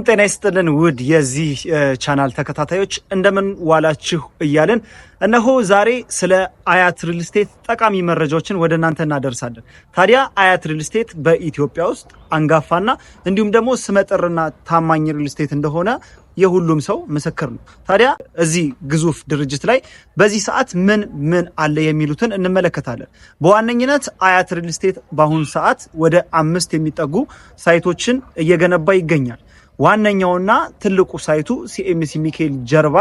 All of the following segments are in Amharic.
ጤና ይስጥልን ውድ የዚህ ቻናል ተከታታዮች፣ እንደምን ዋላችሁ እያልን እነሆ ዛሬ ስለ አያት ሪል ስቴት ጠቃሚ መረጃዎችን ወደ እናንተ እናደርሳለን። ታዲያ አያት ሪል ስቴት በኢትዮጵያ ውስጥ አንጋፋና እንዲሁም ደግሞ ስመጥርና ታማኝ ሪል ስቴት እንደሆነ የሁሉም ሰው ምስክር ነው። ታዲያ እዚህ ግዙፍ ድርጅት ላይ በዚህ ሰዓት ምን ምን አለ የሚሉትን እንመለከታለን። በዋነኝነት አያት ሪል ስቴት በአሁኑ ሰዓት ወደ 5 የሚጠጉ site ኦችን እየገነባ ይገኛል። ዋነኛውና ትልቁ site ኡ ሲኤምሲ ሚካኤል ጀርባ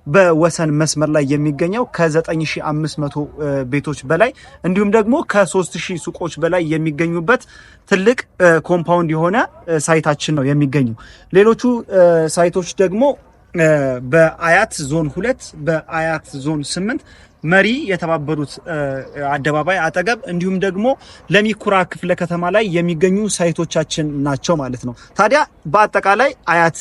በወሰን መስመር ላይ የሚገኘው ከ9500 ቤቶች በላይ እንዲሁም ደግሞ ከ3000 ሱቆች በላይ የሚገኙበት ትልቅ compound የሆነ site ኣችን ነው የሚገኘው። ሌሎቹ site ኦች ደግሞ በአያት ዞን 2፣ በአያት ዞን 8 መሪ የተባበሩት አደባባይ አጠገብ እንዲሁም ደግሞ ለሚኩራ ክፍለ ከተማ ላይ የሚገኙ site ኦቻችን ናቸው ማለት ነው። ታዲያ በአጠቃላይ አያት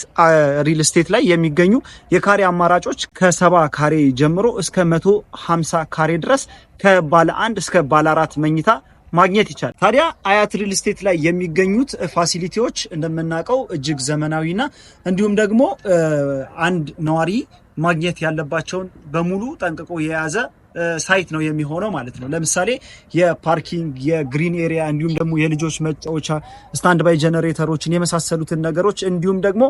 ሪል ስቴት ላይ የሚገኙ የካሬ አማራጮች ከ70 ካሬ ጀምሮ እስከ 150 ካሬ ድረስ ከባለ 1 እስከ ባለ 4 መኝታ ማግኘት ይቻላል። ታዲያ አያት ሪል ስቴት ላይ የሚገኙት facility ዎች እንደምናውቀው እጅግ ዘመናዊና እንዲሁም ደግሞ አንድ ነዋሪ ማግኘት ያለባቸውን በሙሉ ጠንቅቆ የያዘ site ነው የሚሆነው ማለት ነው። ለምሳሌ የ parking፣ የ green area እንዲሁም ደግሞ የልጆች መጫወቻ፣ stand by ጀነሬተሮችን የመሳሰሉትን ነገሮች እንዲሁም ደግሞ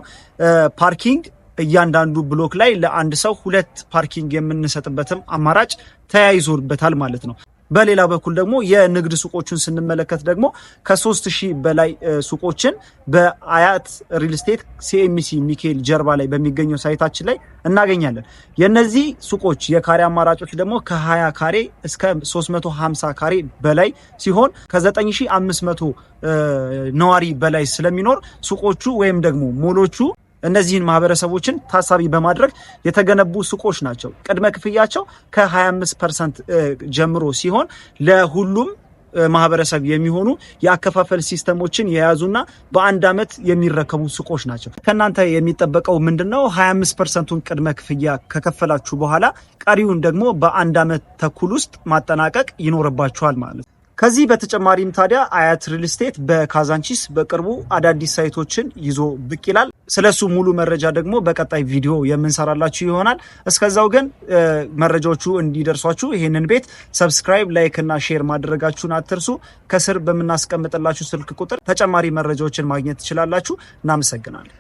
parking እያንዳንዱ block ላይ ለአንድ ሰው 2 parking የምንሰጥበትም አማራጭ ተያይዞበታል ማለት ነው። በሌላ በኩል ደግሞ የንግድ ሱቆቹን ስንመለከት ደግሞ ከ3000 በላይ ሱቆችን በአያት ሪል ስቴት ሲኤምሲ ሚካኤል ጀርባ ላይ በሚገኘው site ኣችን ላይ እናገኛለን። የነዚህ ሱቆች የካሬ አማራጮች ደግሞ ከ20 ካሬ እስከ 350 ካሬ በላይ ሲሆን ከ9500 ነዋሪ በላይ ስለሚኖር ሱቆቹ ወይም ደግሞ ሞሎቹ እነዚህን ማህበረሰቦችን ታሳቢ በማድረግ የተገነቡ ሱቆች ናቸው። ቅድመ ክፍያቸው ከ25% ጀምሮ ሲሆን ለሁሉም ማህበረሰብ የሚሆኑ የአከፋፈል system ኦችን የያዙና በአንድ ዓመት የሚረከቡ ሱቆች ናቸው። ከእናንተ የሚጠበቀው ምንድነው? 25%ቱን ቅድመ ክፍያ ከከፈላችሁ በኋላ ቀሪውን ደግሞ በአንድ ዓመት ተኩል ውስጥ ማጠናቀቅ ይኖርባችኋል ማለት ነው። ከዚህ በተጨማሪም ታዲያ አያት ሪል ስቴት በካዛንቺስ በቅርቡ አዳዲስ site ኦችን ይዞ ብቅ ይላል። ስለሱ ሙሉ መረጃ ደግሞ በቀጣይ ቪዲዮ የምንሰራላችሁ ይሆናል። እስከዛው ግን መረጃዎቹ እንዲደርሷችሁ ይህንን ቤት subscribe፣ like እና share ማድረጋችሁን አትርሱ። ከስር በምናስቀምጥላችሁ ስልክ ቁጥር ተጨማሪ መረጃዎችን ማግኘት ትችላላችሁ። እናመሰግናለን።